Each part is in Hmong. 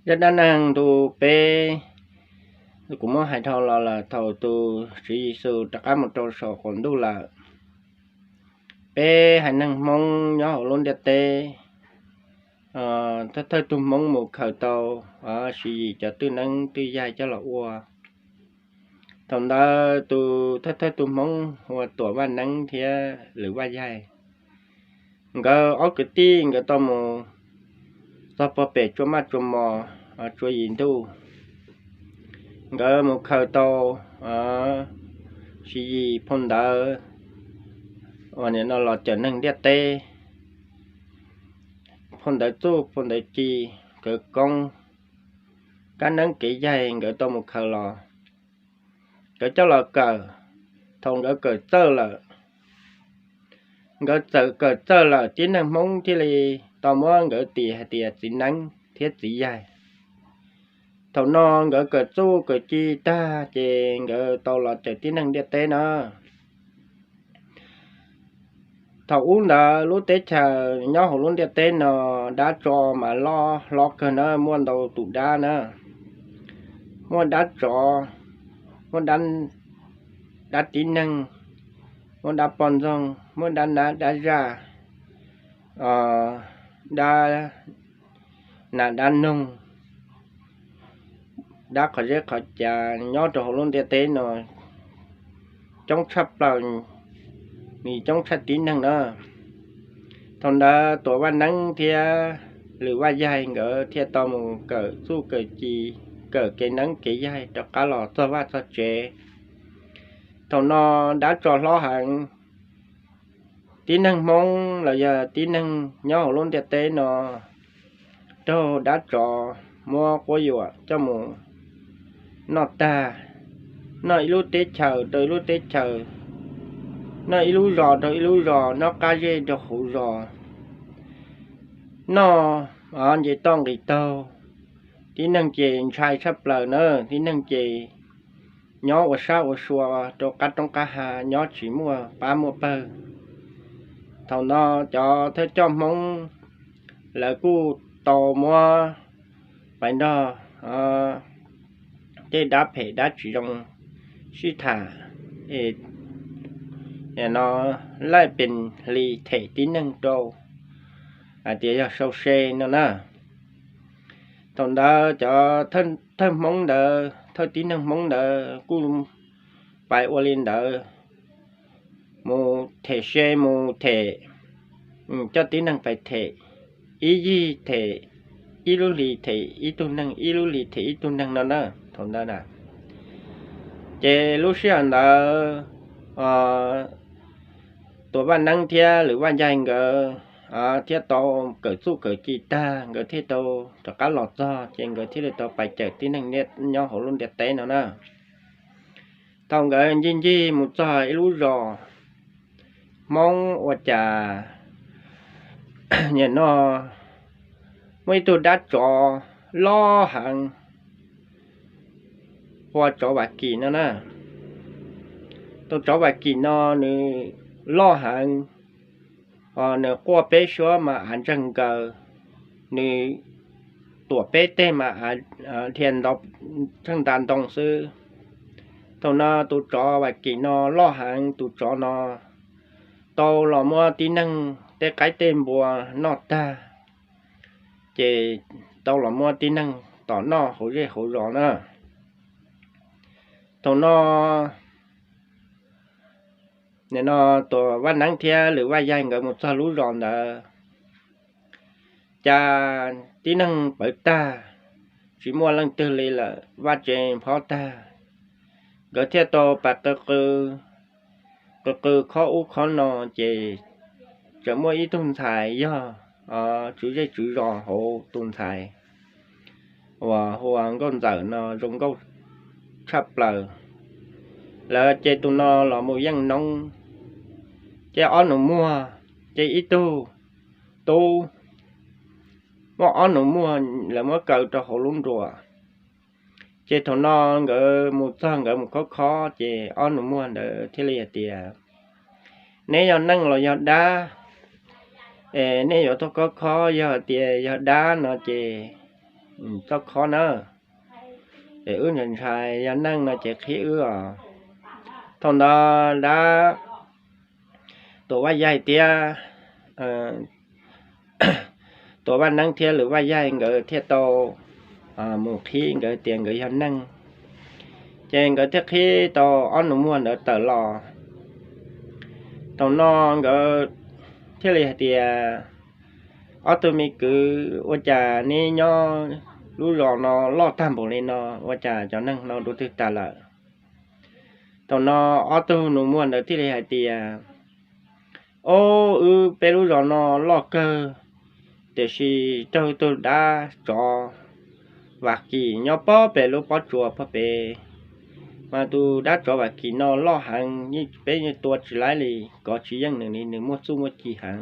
Zaj dab neeg ntu peb, kuv muab hais dhau los lawm thaum tus Tswv Yexus rov qab mus rau saum qaum ntuj lawm. Peb haiv neeg Hmoob nyob hauv lub ntiaj teb, thawj thawj tug Hmoob mus khaws tau Siv Yis cov twj neeb twj yaig coj los ua. Thaum ntawd tus thawj thawj tug Hmoob hu ua Tuam Vaj Neeb thiab Lwm Vaj Yaig, nkawd ob kwv tij nkawd tau mus txog puag pem Tsua Maj Tsua Mos, Tsua Yim Ntuj. Nkawd mus khaws tau Siv Yis phau ntawv uas nim no los cawm neeg ntiaj teb, phau ntawv txuj phau ntawv ci, khawv koob, kab neeb kev yaig nkawd tau mus khaws los. Nkawd coj los kawm, thaum nkawd kawm txawj lawm, nkawd txawm kawm txawj lawm tib neeg Hmoob thiaj li tau muab nkawd tis hais tias txiv neeb thiab txiv yaig. Thaum no nkawd kawm txuj kawm ci tag ces nkawd tau los cawm tib neeg ntiaj teb na. Thaum ub ntawd lub teb chaws nyob hauv lub ntiaj teb no dab tsov mas loj hlob kawg na, muaj ntau tus dab na. Muaj dab tsov, muaj dab tib neeg, muaj dab poj ntxoog, muaj dab nab dab zaj, dab nas dab noog, dab qhov zeb qhov cav nyob rau hauv lub ntiaj teb no coob tshaj plaws, nws coob tshaj tib neeg na. Thaum ntawd Tuam Vaj Neeb thiab Lwm Vaj Yaig nkawd thiaj tau mus kawm txuj kawm ci, kawm kev neeb kev yaig rov qab los txog vaj txog tsev. Thaum no dab tsov hlob heev, tib neeg Hmoob los yog tib neeg nyob hauv lub ntiaj teb no raug dab tsov muab quab yuam coj mus noj tag, noj ib lub teb chaws rau ib lub teb chaws, noj ib lub zos rau ib lub zos, noj qab zej rau hauv zos, noj nce toj nqis taug. Tib neeg ces ntshai tshaj plaws na, tib neeg ces nyob ua sab ua sua rau qab roob qab hav, nyob tsis muaj pab muaj pawg. Thaum no cov thawj coj Hmoob lawv kuj tau muab pais nrog tej dab phem dab tsis zoo sib tham, no laij pes hlis them tib neeg rau hais tias yog sau se no na. Thaum ntawd cov thawj Hmoob ntawd, thawj tib neeg Hmoob ntawd kuj pais ua li ntawd, mus them se mus them, coj tib neeg pais them, ib yig them ib lub hlis them ib tug neeg, ib lub hlis them ib tug neeg no na. Thaum ntawd na, ces lub sij hawm ntawd Tuam Vaj Neeb thiab Lwm Vaj Yaig nkawd thiaj tau kawm txuj kawm ci tag, nkawd thiaj tau rov qab los txog, ces nkawd thiaj li tau pais cawm tib neeg nyob hauv lub ntiaj teb no na. Thaum nkawd ncig ncig mus txog ib lub zos, Hmoob ua cas nim no muaj ib tug dab tsov loj heev, hu ua tsov Vam Kim no na. Tus tsov Vam Kim no nws loj heev, nws quaj peb suab mas av ntseeg nkaws, nws tuam peb teg mas dhia tsheej nta ntoo xwb. Thaum no tus tsov Vam Kim no loj heev, tus tsov no tau los muab tib neeg tej qaib tej npua noj tag, ces tau los muab tib neeg tom noj hauv zej hauv zos na. Thaum no, nim no Tuam Vaj Neeb thiab Lwm Vaj Yaig nkawd mus txog lub zos ntawd, cas tib neeg pawv tag, tsis muaj leej twg li lawm, vaj tse phob tag. Nkawd thiaj tau pais qw qw, qw qw khob ub khob no, ces tseem muaj ib tug ntxhais yog tswv zej tswv zos hauv tus ntxhais uas hu ua Nkauj Ntxawm no zoo nkauj tshaj plaws. Lawv ces tus no los mus yeej noob, ces ob nus muag, ces ib tug tub muaj ob nus muag, lawv muab kaw rau hauv lub nruas. Ces thaum no nkawd mus txog nkawd mus khob khob, ces ob nus muag ntawd thiaj li hais tias, neb yog neeg los yog dab? Es neb yuav tuaj khob khob, yog hais tias yog dab no ces txoj khob na, es wb ntshai ntshai yog neeg no ces qhib wb os. Thaum ntawd dab, Tuam Vaj Yaig thiab, Tuam Vaj Neeb thiab Lwm Vaj Yaig nkawd thiaj tau mus qhib nkawd tias nkawd yog neeg. Ces nkawd thiaj qhib tau ob nus muag ntawd tawm los. Thaum no nkawd thiaj li hais tias, ob tug me kwv, ua cas neb nyob lub zos no loj tag npaum li no, ua cas cov neeg no dua twg tas lawm? Thaum no ob tug nus muag ntawd thiaj li hais tias, ob, wb peb lub zos no loj kawg, tiam sis raug tug dab tsov Vam Kis nyob pob pem lub pob tsuas pob pem, mas tus dab tsov Vam Kis no loj heev, peb yeej tua tsis laib li, kov tsis yeej nws li, nws muaj txuj muaj ci heev.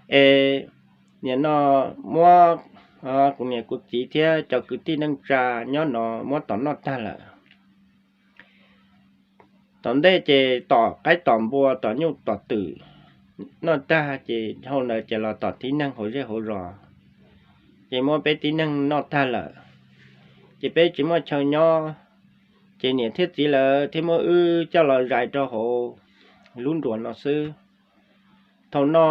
Es nim no muab kuv niam kuv txiv thiab cov kwv tij neej tsa nyob no muab tom noj tag lawm. Tom ntej ces tom qaib tom npua tom nyuj tom twm noj tag ces dhau ntawd ces los tom tib neeg hauv zej hauv zos, ces muab peb tib neeg noj tag lawm. Ces peb tsis muaj chaw nyob, ces niam thiab txiv lawv thiaj muab wb coj los zais rau hauv lub nruas no xwb. Thaum no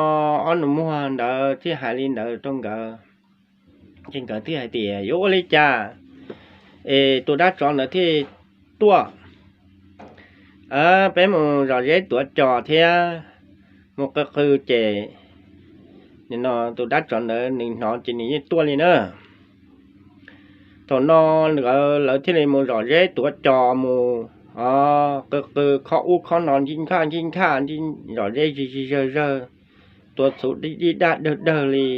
ob nus muag ntawd thiaj hais li ntawd rau nkawd, ces nkawd thiaj hais tias, yuav ua li cas es tus dab tsov ntawd thiaj tuaj? Peb mus zom zeb tuav cos thiab mus qw qw ces nim no tus dab tsov ntawd nws hnov ces nws yeej tuaj li na. Thaum no nkawd lawv thiaj li mus zom zeb tuav cos mus, o, qw qw khob ub khob no, nij nkhaj nij nkhaj, zom zeb zig zig zawg zawg, tuav txhuv dib daj dawg dawg li.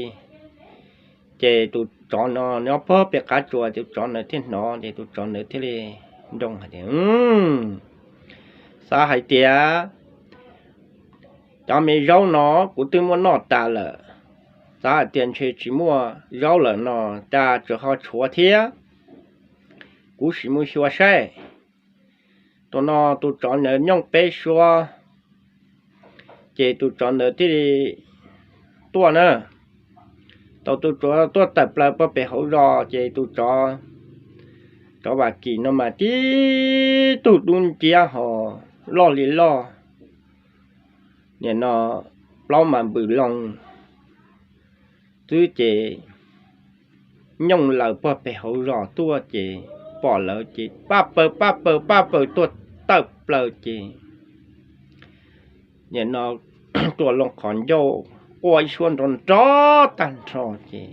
Ces tus tsov no nyob pog pem qab tsuas, tus tsov ntawd thiaj hnov ces tus tsov ntawd thiaj li nroo hais tias, xav hais tias cov me zaub no kuv twb muab noj tas lawm, xav hais tias ntshe tsis muaj zaub lawm no, cas tseem ho tshuav thiab, kuv sim mus xyuas saib. Thaum no tus tsov ntawd nyooj peb suab, ces tus tsov ntawd thiaj li tuaj na. Thaum tus tsov tuaj tawm plaws pog pem hauv zos ces tus tsov, tsov Vam Kis no mas tib tug dub nciab ho loj li loj, nim no plaub mas npws loo xwb ces nyooj laws pog pem hauv zos tuaj ces pom lawv ces paj paws paj paws paj paws tuaj tawm plaws ces nim no tuaj loo qhov ncauj quaj ib suab nrov nrov tag nrho ces,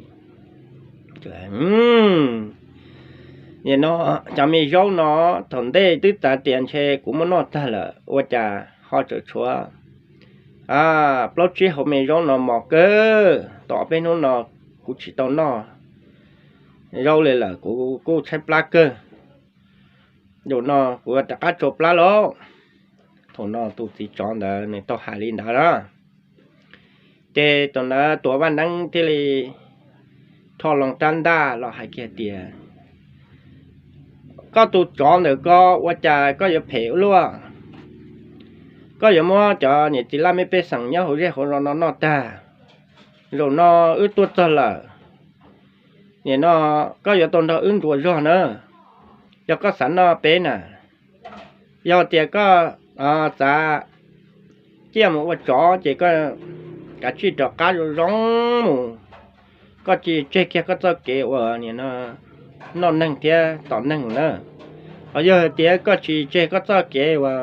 nim no cov me zaub no thaum ntej twb xav tias ntshe kuv muab noj tag lawm ua cas ho tseem tshuav plaub tsib hauv me zaub no mos kawg, tom peb hnub no kuv tsis tau noj zaub li lawm, kuv kuj tshaib plab kawg. Zaum no kuv yuav rov qab tsau plab lauj. Thaum no tus txiv tsov ntawd nws tau hais li ntawd na. Ces thaum ntawd Tuam Vaj Neeb thiaj li rho loo rab ntaj los hais kiag tias, koj tus tsov ntawm ko ua cas koj yuav phem ua luaj? Koj yuav muab cov niam txiv laj mej pej xeem nyob hauv zej hauv zos no noj tag. Zaum no wb tuaj txog lawm, nim no koj yuav tau nrog wb ntsuas zog na, yog koj xav noj peb na. Yog tias koj xav ciaj mus ua tsov ces koj kav tsij rov qab zoo zoo mus, koj tsis tseg kiag koj txoj kev uas noj neeg thiab tom neeg na. Ho yog hais tias koj tsis tseg koj txoj kev uas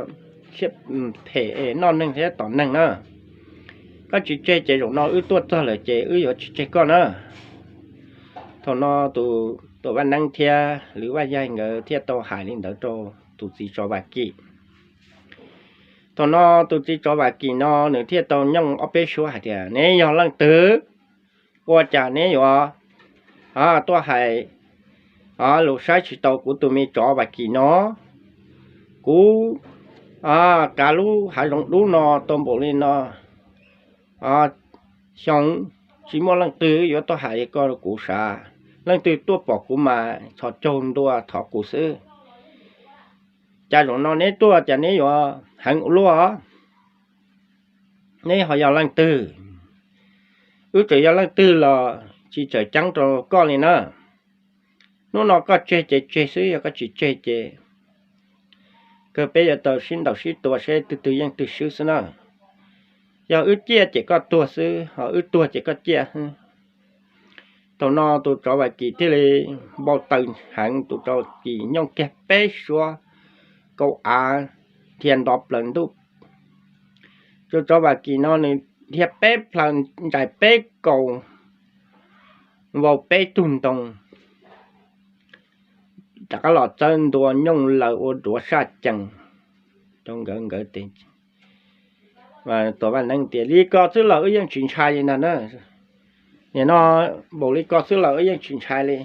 phem noj neeg thiab tom neeg na, koj tsis tseg ces zaum no wb tuaj txog lawm ces wb yuav tsis tseg koj na. Thaum no tus Tuam Vaj Neeb thiab Lwm Vaj Yaig nkawd thiaj tau hais li ntawd rau tus txiv tsov Vam Kis. Thaum no tus txiv tsov Vam Kis no nws thiaj tau nyooj ob peb suab hais tias, neb yog leej twg? Ua cas neb yuav tuaj hais lus saib tsis taus kuv tus me tsov Vam Kis no? Kuv kav lub hav zoov dub no tau npaum li no xyoo, tsis muaj leej twg yuav tuaj hais li ko rau kuv sav. Leej twg tuaj pom kuv mas txhos caug ntua thov kuv xwb. Cas zaum no neb tuaj cas neb yuav heev ua luaj? Neb ho yog leej twg? Wb tseem yog leej twg los tsis txawm ceeb rau koj li na. Hnub no koj tseg ces tseg xwb, yog koj tsis tseg ces kawg peb yuav tau sib ntaus sib tua seb twg twg yeej twg swb xwb na. Yog wb ciaj ces koj tuag xwb, ho wb tuag ces koj ciaj xwb. Thaum no tus tsov Vam Kis thiaj li npau taws heev, tus tsov Vam Kis nyooj kiag peb suab kaus av dhia nto plaws ntuj. Tus tsov Vam Kis no nws dhia peb plaws ntsais peb kaus vau peb tug ntoo, rov qab los txawb ntua nyooj laws ua duav saj cees rau nkawd nkawd tes. Tuam Vaj Neeb tias, Li ko xwb los wb yeej tsis ntshai li ntag na. Nim no npaum li ko xwb los wb yeej tsis ntshai li.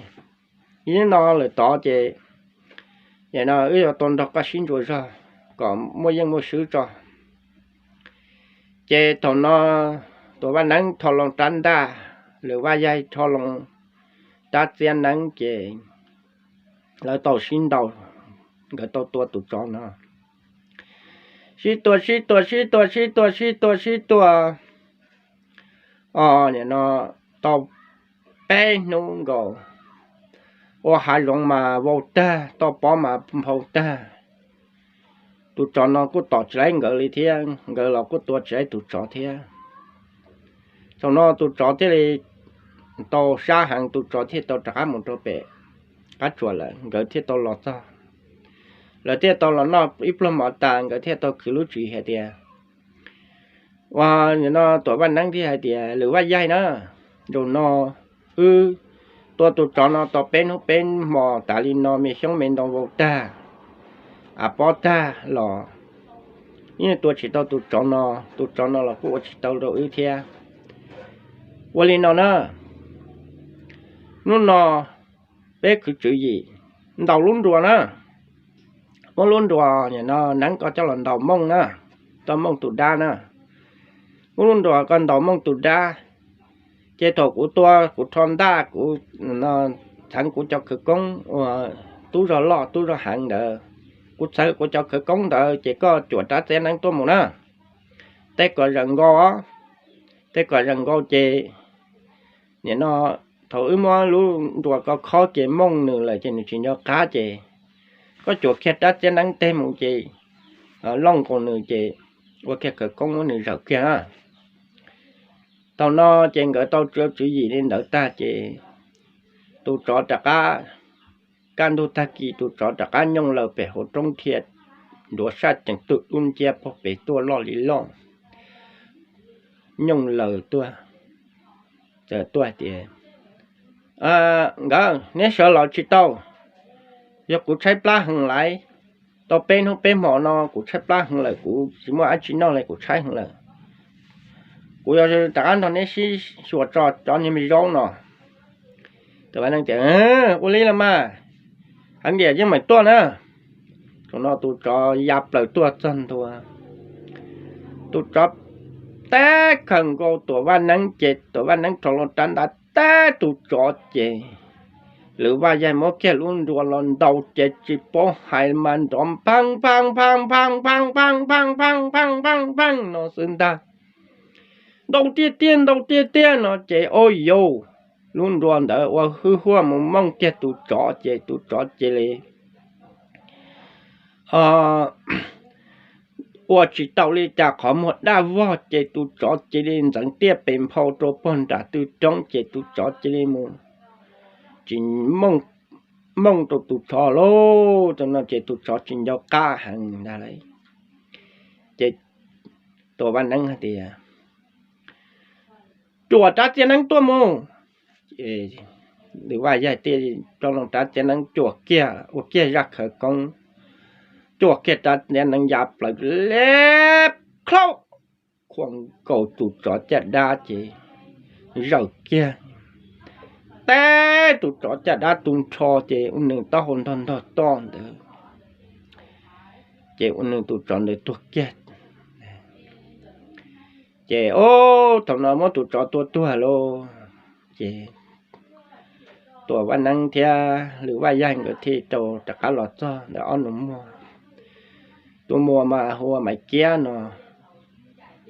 Ib no lawm tod ces nim no wb yuav tau nrog koj sib ntsuas zog kom muaj yeej muaj swb tso. Ces thaum no Tuam Vaj Neeb rho loo rab ntaj, Lwm Vaj Yaig rho loo rab txiab neeb ces lawv tau sib ntaus, nkawd tau tua tus tsov no. Sib tua sib tua sib tua sib tua sib tua sib tua, o, nim no tau peb hnub nkaus, ua hav zoov mas vau tag, toj pob mas nphau tag. Tus tsov no kuj tom tsis laib nkawd li thiab, nkawd los kuj tua tsis laib tus tsov thiab. Thaum no tus tsov thiaj li tau sab heev, tus tsov thiaj tau rov qab mus rau pem qab tsuas lawm, nkawd thiaj tau los txog. Lawv thiaj tau los noj ib pluag mov tas, nkawd thiaj tau khwv lub tswv yim hais tias, ua, nim no Tuam Vaj Neeb thiaj hais tias, Lwm Vaj Yaig na, zaum no wb tua tus tsov no tau peb hnub peb hmo tas li no, me xyoob me ntoo vau tag, av pob tag los yeej tua tsis tau tus tsov no, tus tsov no los kuj ua tsis tau rau wb thiab. Ua li no na, hnub no peb khwv tswv yim ntaus lub nruas na, muab lub nruas nim no Neeb koj coj los ntaus Mooj na, tau Mooj tus dab na. Muab lub nruas koj ntaus Mooj tus dab, ces thaum kuv tua kuv rho ntaj kuv txheev kuv cov khawv koob uas tub zog loj tub zog heev ntawd, kuv txheev kuv cov khawv koob ntawd ces koj cuam rab txiab neeb tuaj mus na. Tej kom zeem nkaus, tej kom zeem nkaus ces nim no thaum wb muab lub nruas ko khob ces mooj nws lawm ces nws tsis nco qab ces koj cuam kiag rab txiab neeb teg mus ces looj nkaus nws ces ua kiag khawv koob muab nws zawm kiag na. Thaum no ces nkawd tau tswv tswv yim li ntawd tag ces tus tsov rov qab, kaj ntug tag kis tus tsov rov qab nyooj laws pem hauv roob dhia nruav saj cees tuaj dub nciab pog pem tuaj loj li loj. Nyooj laws tuaj, txawm tuaj hais tias, Nkawd, neb sawv los tsis tau, yog kuv tshaib plab heev lawm, tau peb hnub peb hmo no kuv tshaib plab heev lawm, kuv tsis muaj dab tsi noj li, kuv tshaib heev lawm. Kuv yuav rov qab nrog neb sib xyuas tso cov niag me zaub no. Tus vaj neeb tias, Ua li los mas, heev tiag yeej meem tuaj na. Thaum no tus tsov ya plaws tuaj txog ntua, tus tsov teb khaws nkaus Tuam Vaj Neeb ces Tuam Vaj Neeb rho loo rab ntaj teb tus tsov ces Lwm Vaj Yaig muab kiag lub nruas los ntaus ces tsis paub hais mas nrov pheej pheej pheej pheej pheej pheej pheej pheej pheej pheej pheej no xwb ntag. Ntaus tiag tiag ntaus tiag tiag no ces, o yau, lub nruas ntawd ua hwj huaj mus mooj kiag tus tsov ces tus tsov cia li ua tsis tau li cas, qhov muag daj vog ces tus tsov cia li ntxeev tiaj pes nphau rau pog nram tw roob ces tus tsov cia li mus tsis mooj rau tus tsov lauj. Thaum no ces tus tsov tsis nco qab heev ntag lauj. Ces Tuam Vaj Neeb hais tias, Cuam rab txiab neeb tuaj mus. Lwm Vaj Yaig thiaj rho loo rab txiab neeb cuam kiag, ua kiag zaj khawv koob, cuam kiag rab txiab neeb ya plaws le, khaub, khuam nkaus tus tsov caj dab ces zawm kiag, teb tus tsov caj dab tu nrho ces ua nws taub hau ntog ntog toj ntawd, ces ua nws tus tsov ntawd tuag kiag. Ces o, thaum no muab tus tsov tua tuag lauj. Ces Tuam Vaj Neeb thiab Lwm Vaj Yaig nkawd thiaj tau rov qab los txog ntawm ob nus muag. Tus muam mas hu ua Maiv Kiab no,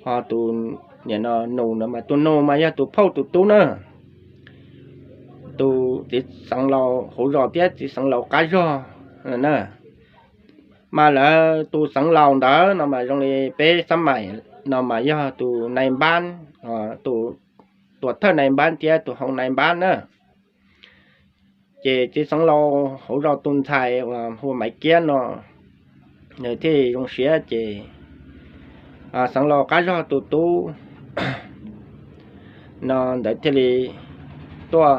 ho tus, nim no nus no mas, tus nus mas yog tus phauj tus tub na. tus txiv xeev laus hauv zos thiab txiv xeev laus qab zog na. Mas lawv tus xeev laus ntawd no mas zoo li peb xab maim no mas yog tus nais npab, tus tuam thawj nais npab thiab tus hoo nais npab na. Ces txiv xeev laus hauv zos tus ntxhais uas hu Maiv Kiab no, nws thiaj zoo siab ces xeev laus qab zog tus tub no ntawd thiaj li tuaj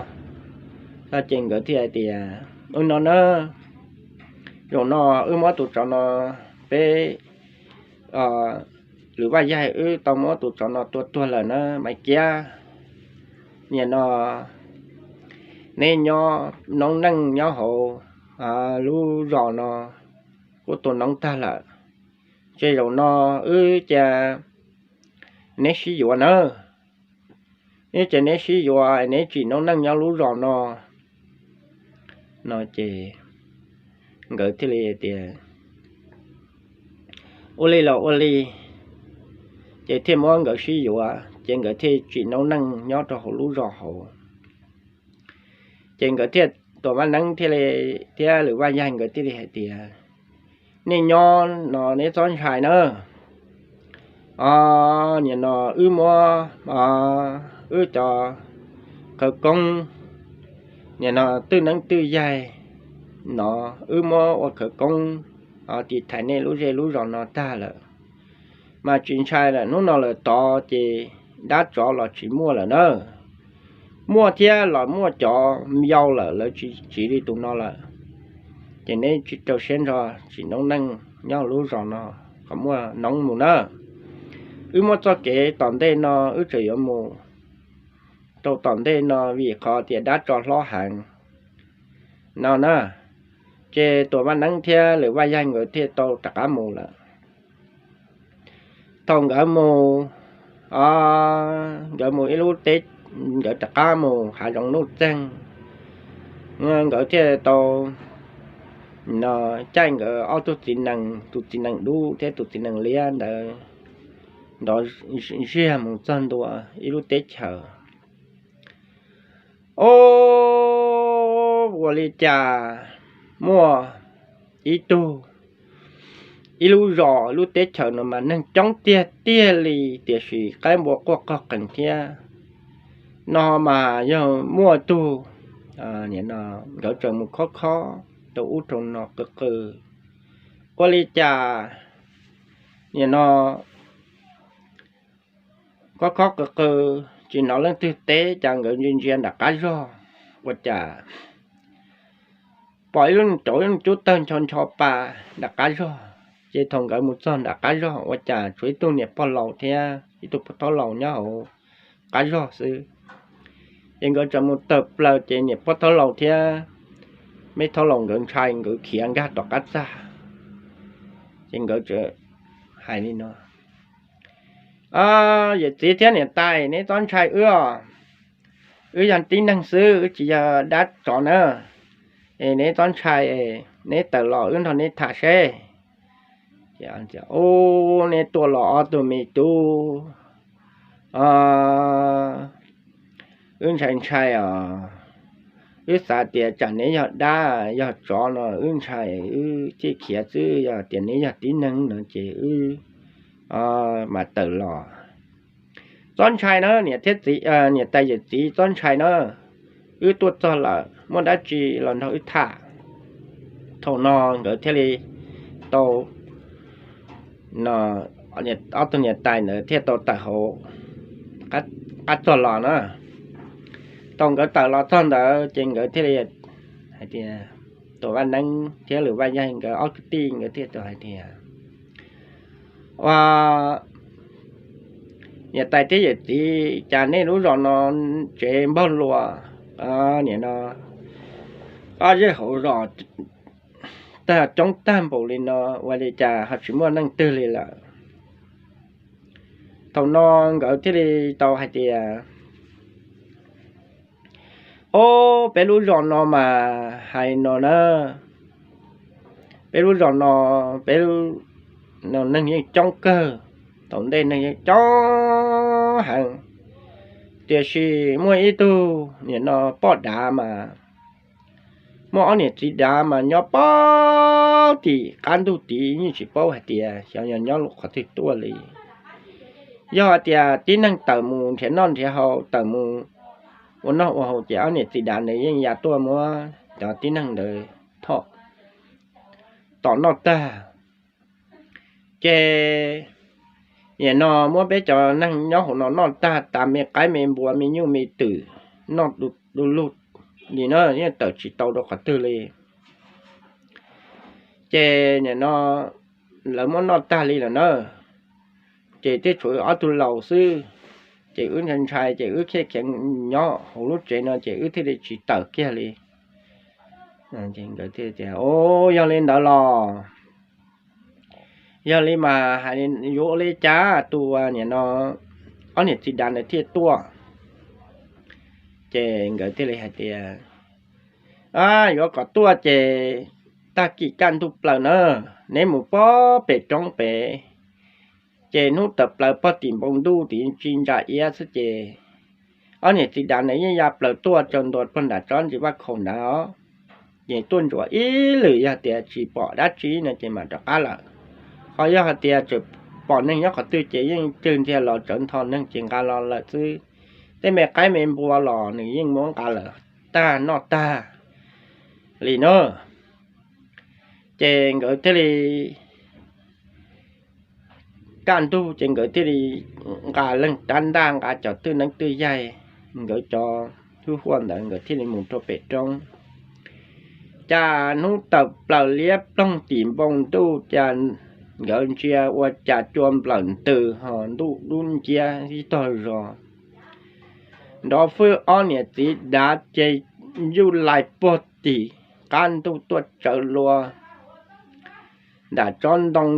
txog ces nkawd thiaj hais tias, Ub no na, zaum no wb muab tus tsov no, peb lwm Vaj Yaig wb tau muab tus tsov no tua tuag lawm na Maiv Kiab. Nim no neb nyob noob neej nyob hauv lub zos no kuj tua noob tag lawm, ces zaum no wb cia neb sib yuav na, wb cia neb sib yuav, neb tsim noob neej nyob lub zos no. No ces nkawd thiaj li tias, Ua li los ua li. Ces thiaj muab nkawd sib yuav ces nkawd thiaj tsim noob neej nyob rau hauv lub zos hauv. Ces nkawd thiaj, Tuam Vaj Neeb thiaj li thiab Lwm Vaj Yaig nkawd thiaj li hais tias, Nej nyob no neb txhob ntshai na. Nim no wb muab wb cov khawv koob, nim no twj neeb twj yaig no wb muab ua khawv koob tiv thaiv nej lub zej lub zos no tag lawm, mas tsis ntshai lawm, hnub no lawm tod ces dab tsov los tsis muaj lawm na. Muaj thiab los muaj cov yau lawm, lawv tsis tsiv li tus no lawm. Ces neb tsis rau siab ntso, tsim noob neej nyob lub zos no kom muaj noob mus na. Wb muab txoj kev tom ntej no wb tseem yuav mus rau tom ntej no vim qhov tias dab tsov hlob heev no na. Ces Tuam Vaj Neeb thiab Lwm Vaj Yaig nkawd thiaj tau rov qab mus lawm. Thaum nkawd mus, nkawd mus ib lub teb, nkawd rov qab mus hav zoov nuj txeeg, nkawd thiaj tau no caij nkawd ob tug txiv nees, tus txiv nees dub thiab tus txiv nees liab ntawd nrov ziag mus txog ntua ib lub teb chaws. Ob, ua li cas muaj ib tug, ib lub zos lub teb chaws no mas neeg coob tiag tiag li, tiam sis qaib npua quaj qog qees thiab. No mas yog muaj tug, nkawd tseem mus khob khob rau ub rau no qw qw. Ua li cas nim no khob khob qw qw tsis hnov leej twg teb, cas nkawd ntsia ntsia nram qab zog, ua cas pom ib lub cov cub tawg ncho ncho pa nram qab zog. Ces thaum nkawd mus txog nram qab zog ua cas tshuav ib tug niam pog laus thiab ib tug pog thaub laus nyob hauv qab zog xwb. Ces nkawd tseem mus tawm plaws ces niam pog thaub laus thiab me thaub laus nkawd ntshai, nkawd khiav nkag tom qab txag. Ces nkawd hais li no, Yawm txiv thiab niam tais, neb txhob ntshai wb os. Wb yog tib neeg xwb, wb tsis yog dab tsov na. Es neb txhob ntshai, neb tawm los wb nrog neb tham seb. Ub, neb tuaj los ob tug me tub, wb ntshai ntshai os. Wb xav tias tsam neb yog dab yog tsov no wb ntshai, wb thiaj khiav xwb, yog tias neb yog tib neeg no ces wb mam tawm los. Txhob ntshai na niam thiab txiv, niam tais yawm txiv, txhob ntshai na. Wb tuaj txog lawm, muaj dab tsi los nrog wb tham. Thaum no nkawd thiaj li tau, ob tug niam tais ntawd thiaj tau tawm hauv qab txog los na. Thaum nkawd tawm los txog ntawd ces nkawd thiaj li hais tias, Tuam Vaj Neeb thiab Lwm Vaj Yaig nkawd ob kwv tij nkawd thiaj tau hais tias, Ua, niam tais thiab yawm txiv, cas nej lub zos no tsev npaug luas, nim no ob zej hauv zos tag coob tag npaum li no, ua li cas ho tsis muaj neeg twg li lawm? Thaum no nkawd thiaj li tau hais tias, Ob, peb lub zos no mas hais no na, peb lub zos no, peb neeg yeej coob kawg, thaum ntej neeg yeej coob heev, Tiam sis muaj ib tug nim no poj dav mas, muaj ob niam txiv dav mas nyob pog tim qab ntug tid yeej tsis paub hais tias xyov yog nyob qhov twg tuaj li. Yog hais tias tib neeg tawm mus nrhiav noj nrhiav haus, tawm mus ua noj ua haus ces ob niam txiv dav ntawd yeej ya tuaj muab cov tib neeg ntawd thom tom noj tag. Ces nim no muab peb cov neeg nyob hauv no noj tag tas me qaib me npua me nyuj me twm noj du lug li na, yeej tawm tsis tau rau qhov twg li. Ces nim no lawv muab noj tag li lawm na, ces thiaj tshuav ob tug laus xwb. Ces wb ntshai ntshai ces wb khiav khiav nyob hauv lub tsev no ces wb thiaj li tsis tawm kiag li. Nkawd thiaj tias, Au, yog li ntawd los yog li mas hais yuav ua li cas tus nim no ob niam txiv dav ntawd thiaj tuaj? Ces nkawd thiaj li hais tias, A, yuav kom tuaj ces tag kis kaj ntug plaws na, neb mus pog pem roob pem, ces hnub tawm plaws pog tim npoo ntuj tim tsis ntsa iab xwb ces ob niam txiv dav ntawd yeej ya plaws tuaj tsaws ntua pog nram tsob ntsis vaj khaum ntawd os. Ces tuaj ntsuas ib lwm, yog tias tsis pom dab tsi no ces mam rov qab lawm. Ho yog hais tias tseem pom neeg nyob qhov twg ces yeej cwg ntiag los tsawv ntho neeg ces nqa los lawm xwb. Tej me qaib me npua los nws yeej muab nqa lawm tag noj tag li na. Ces nkawd thiaj li kaj ntug ces nkawd thiaj li nqa leej rab ntaj, nqa cov twj neeb twj yaig, nkawd cov hwj huaj ntawd nkawd thiaj li mus rau pem roob. Cas hnub tawm plaws liab ploog tim npoo ntuj, cas nkawd ntsia ua cas cua nplawm ntws ho ntuj dub nciab ib tog zog. Nrov fwj, ob niam txiv dav ces yuj lais pog tim qab ntug tuaj tsawv lua nram tsob ntoo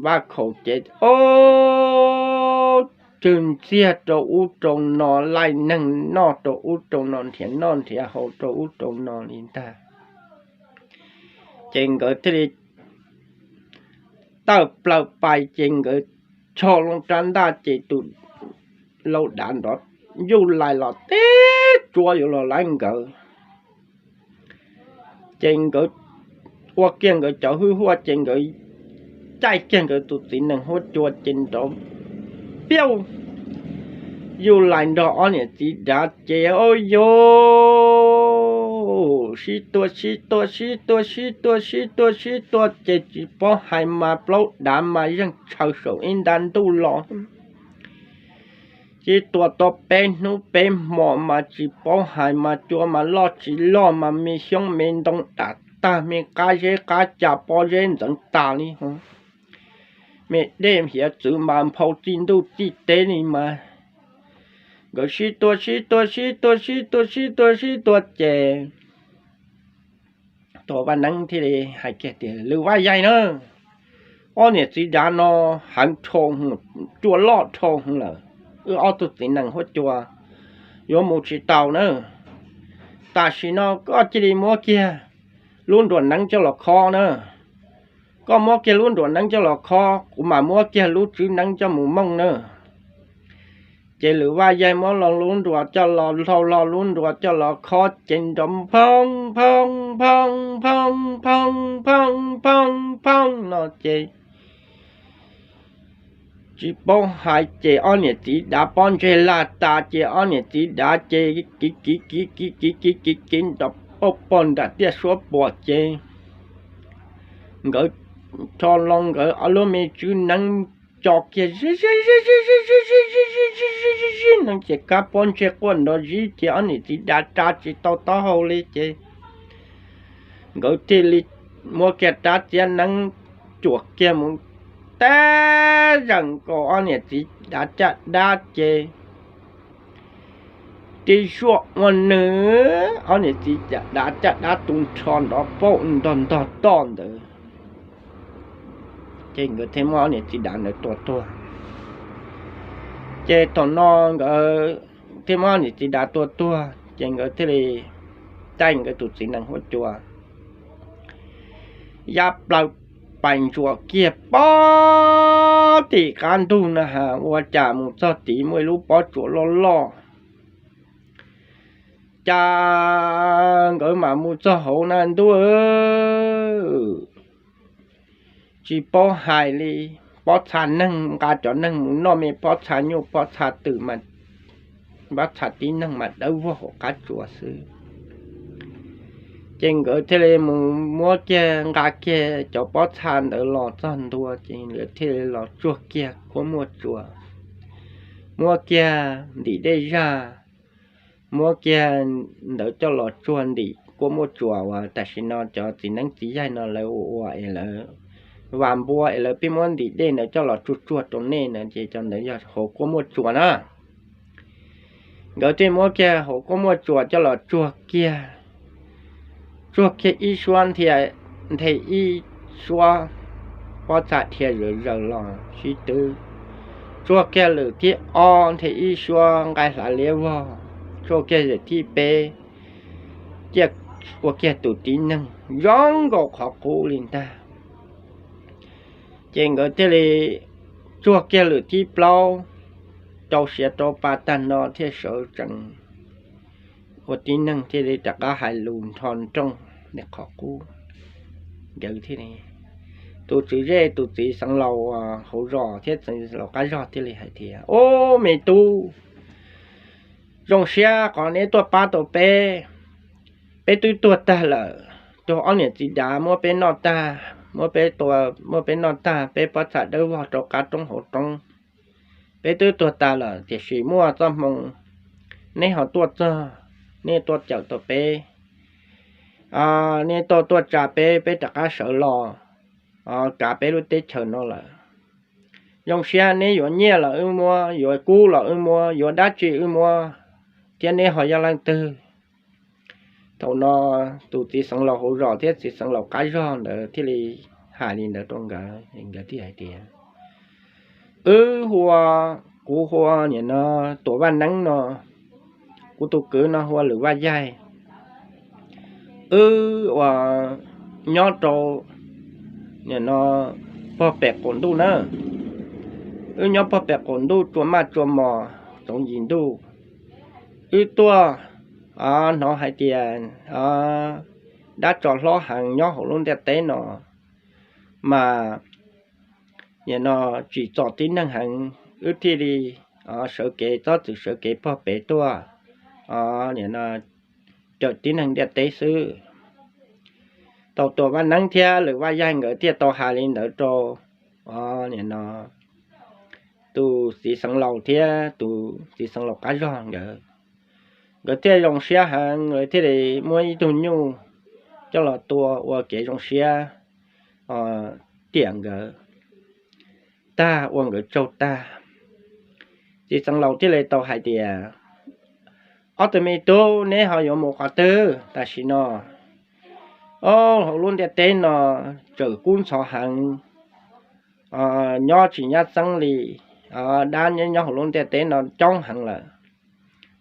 vaj khaum ces ob cwg ntxiag rau ub rau no, laij neeg noj rau ub rau no, nrhiav noj nrhiav haus rau ub rau no li ntag. Ces nkawd thiaj li tawm plaws pais ces nkawd rho loo rab ntaj ces tus lau dav nrov yuj lais los teb tsuab yuav los laib nkawd. Ces nkawd ua kiag nkawd cov hwj huaj ces nkawd caij kiag nkawd tus txiv nees huab cua ces nrov piauj, yuj lais nrog ob niam txiv dav ces ob yus sib tua sib tua sib tua sib tua sib tua sib tua ces tsis paub hais mas plaub dav mas yeej tshaw saum ib nta ntuj los. Sib tua tau peb hnub peb hmos mas tsis paub hais mas cua mas loj tsis loj mas me xyoob me ntoo dam tag, me qab zeb qab ca pob zeb ntxeev tas li, me dej hiav txwv mas nphau txij ntuj txij teb li mas. Nkawd sib tua sib tua sib tua sib tua sib tua sib tua ces Tuam Vaj Neeb thiaj li hais kiag tias, Lwm Vaj Yaig na, ob niam txiv dav no heev dhau, cua loj dhau lawm, wb ob tug txiv nees huab cua yuav mus tsis tau na. Tam sim no koj cia li muab kiag lub nruas neeb coj los khob na. Koj muab kiag lub nruas neeb coj los khob, kuv mam muab kiag lub tswb neeb coj mus mooj na. Ces Lwm Vaj Yaig muab lo lub nruas coj los, hlau lo lub nruas coj los khob ces nrov phoob phoob phoob phoob phoob phoob phoob phoob no ces tsis paub hais ces ob niam txiv dav pob ntseg laj tas ces ob niam txiv dav ces kiv kiv kiv kiv kiv kiv kiv kiv nrov poj pog nram tiaj suab puam ces nkawd rho loo nkawd ob lub me tswb neeb co kiag zib zib zib zib zib zib zib zib zib zib zib zib zib no ces kab pob ntseg quaj nrov zib ces ob niam txiv dav tsa tsis tau taub hau li ces nkawd thiaj li muab kiag rab txiab neeb cuam kiag mus teb zeem nkaus ob niam txiv dav caj dab ces tib zuaj ua nws, ob niam txiv dav caj dab tu nrho nrov pauj ntog ntog toj ntawd. Ces nkawd thiaj muab ob niam txiv dav ntawd tua tuag. Ces thaum no nkawd thiaj muab ob niam txiv dav tua tuag ces nkawd thiaj li caij nkawd tus txiv nees huab cua ya plaws pais ntsuas kiag pob tim qab ntug na has ua cas mus txog tid muaj ib lub pob tsuas loj loj Cas nkawd mam mus txog hauv na ntuj, tsis paub hais li, pob txha neeg nqa cov neeg mus noj me pob txha nyuj pob txha twm, pob txha tib neeg mas dawb vog hauv qab tsuas xwb. Ces nkawd thiaj li mus muab kiag nqa kiag cov pob txha ntawd los txog ntua ces nkawd thiaj li los tsuag kiag kuab muaj tsuas, muab kiag ntim dej zaj, muab kiag ntawd coj los tsuag ntim kuab muaj tsuas uas tam sim no cov txiv neeb txiv yaig no lawv ua ua es lawv vas npua es lawv pheej muab ntim dej ntawd coj los tsuag tsuag rau nej na, ces cov ntawd yog hauv kuab muaj tsuas na. Nkawd thiaj muab kiag hauv kuab muaj tsuas coj los tsuag kiag, tsuag kiag ib suab nthia, nthe ib suab pob txha dhia zawm zaws los sib twb, tsuag kiag lwm thib ob nthia ib suab nqaij hlav liab vog, tsuag kiag lwm thib peb, cia ua kiag tus tib neeg zoo nkaus qhov qub li ntag. Ces nkawd thiaj li tsuag kiag lwm thib plaub, rau siav rau pa tag no thiaj sawv tsees ua tib neeg thiaj li rov qab hais lus nrho nrooj li qhov qub. Nkawd thiaj li, tus tswv zej tus txiv xeev laus hauv zos thiab txiv laus qab zog thiaj li hais tias, Ub, me tub, zoo siab qhov neb tuaj pab tau peb. Peb twb tuag tag lawm, tus ob niam txiv dav muab peb noj tag, muab peb tua, muab peb noj tag, peb pob txha dawb vog rau qab roob hauv roob. Peb twb tuag tas lawm tiam sis muaj txoj hmoo neb ho tuaj txog, neb tuaj cawm tau peb, neb tuaj tuaj tsa peb, peb rov qab sawv los kav peb lub teb chaws no lawm. Zoo siab, neb yuav nyiaj los wb muab, yuav kub los wb muab, yuav dab tsi wb muab, thiab neb ho yog leej twg? Thaum no tus txiv xeev laus hauv zos thiab txiv xeev laus qab zog ntawd thiaj li hais li ntawd rau nkawd, nkawd thiaj hais tias, Wb hu ua, kuv hu ua nim no Tuam Vaj Neeb no, kuv tus kwv no hu ua Lwm Vaj Yaig. Wb ua nyob rau nim no pog pem qaum ntuj na, wb nyob pog pem qaum ntuj tsua maj tsua mos txoov yim ntuj. Wb tuaj hnov hais tias dab tsov hlob heev nyob hauv lub ntiaj teb no, mas nim no tsim txom tib neeg heev, wb thiaj li sawv kev, txhob txwm sawv kev pog pem tuaj, nim no cawm tib neeg ntiaj teb xwb. Thaum Tuam Vaj Neeb thiab Lwm Vaj Yaig nkawd thiaj tau hais li ntawd rau nim no tus txiv xeev laus thiab tus txiv xeev laus qab zog nkawd, nkawd thiaj zoo siab heev, nkawd thiaj li muab ib tug nyuj coj los tua ua kev zoo siab tiam nkawd tag, ua nkawd tsaug tag. Txiv xeev laus thiaj li tau hais tias, Ob tug me tub, neb ho yuav mus qhov twg tam sim no? Ob, hauv lub ntiaj teb no tseem kub ntxhov heev, nyob tsis nyab txeeb li, dab nyob hauv lub ntiaj teb no coob heev lawm.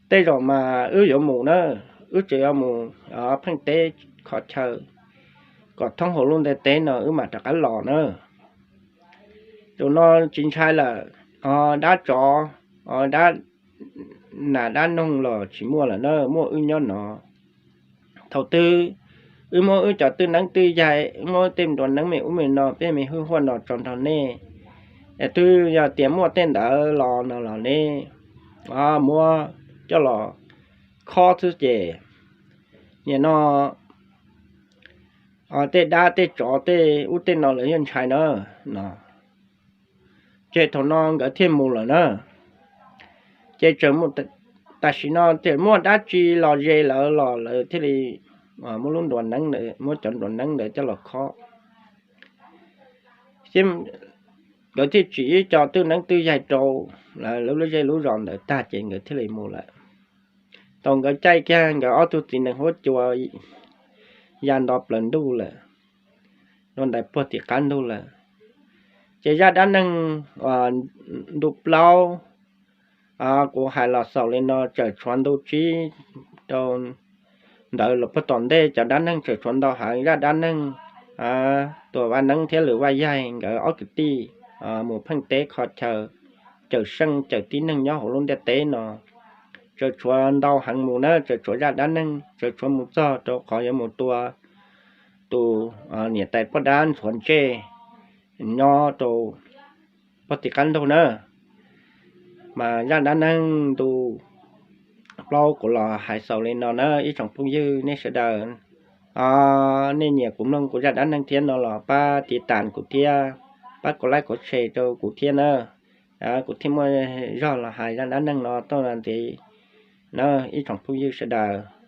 Tej zaum mas wb yuav mus na, wb tseem yuav mus pheej teb kho chaw kom thoob hauv lub ntiaj teb no wb mam rov qab los na. Tus no tsis ntshai lawm, dab tsov, dab nas dab noog los tsis muaj lawm na, muaj wb nyob no. Thaum twg wb muab wb cov twj neeb twj yaig, wb muab tej nruas neeb me ub me no, peb me hwj huaj no tso nrog nej, es twb yog tias muaj tej ntawd los no los neb muab coj los khob xwb ces nim no tej dab tej tsov tej ub tej no lawv yeej ntshai na no. Ces thaum no nkawd thiaj mus lawm na. Ces tseem, tam sim no tseem muaj dab tsi los ze lawv los lawv thiaj li muab lub nruas neeb, muab cov nruas neeb ntawd coj los khob. Nkawd thiaj tsim ib co twj neeb twj yaig rau lawv lub zej lub zos ntawd tag ces nkawd thiaj li mus lawm. Thaum nkawd caij kiag nkawd ob tug txiv nees huab cua ya nto plaws ntuj lawm, rau ntawm puag tim qab ntuj lawm. Ces zaj dab neeg ntu plaub kuv hais los xaus li no, tseem tshuav ntu tsib rau ntawd los puag tom ntej cov dab neeg tseem tshuav ntau heev. Zaj dab neeg Tuam Vaj Neeb thiab Lwm Vaj Yaig nkawd ob kwv tij mus pheej teb kho chaw cawm seej cawm tib neeg nyob hauv lub ntiaj teb no, tseem tshuav ntau heev mus na, tseem tshuav zaj dab neeg tseem tshuav mus txog rau qhov yuav mus tua tus niam tais poj dab ntxhuav ntsej nyob rau pog tim qab ntuj na. Mas zaj dab neeg ntu plaub kuv los hais xaus li no na ib tsoom phooj ywg nej sawv daws. Nej nyiam kuv mloog kuv zaj dab neeg thiab no los pab tiv tas kuv thiab, pab kov like kov share rau kuv thiab na. Kuv thiaj muaj zog los hais zaj dab neeg no tuaj ntxiv na ib tsoom phooj ywg sawv daws.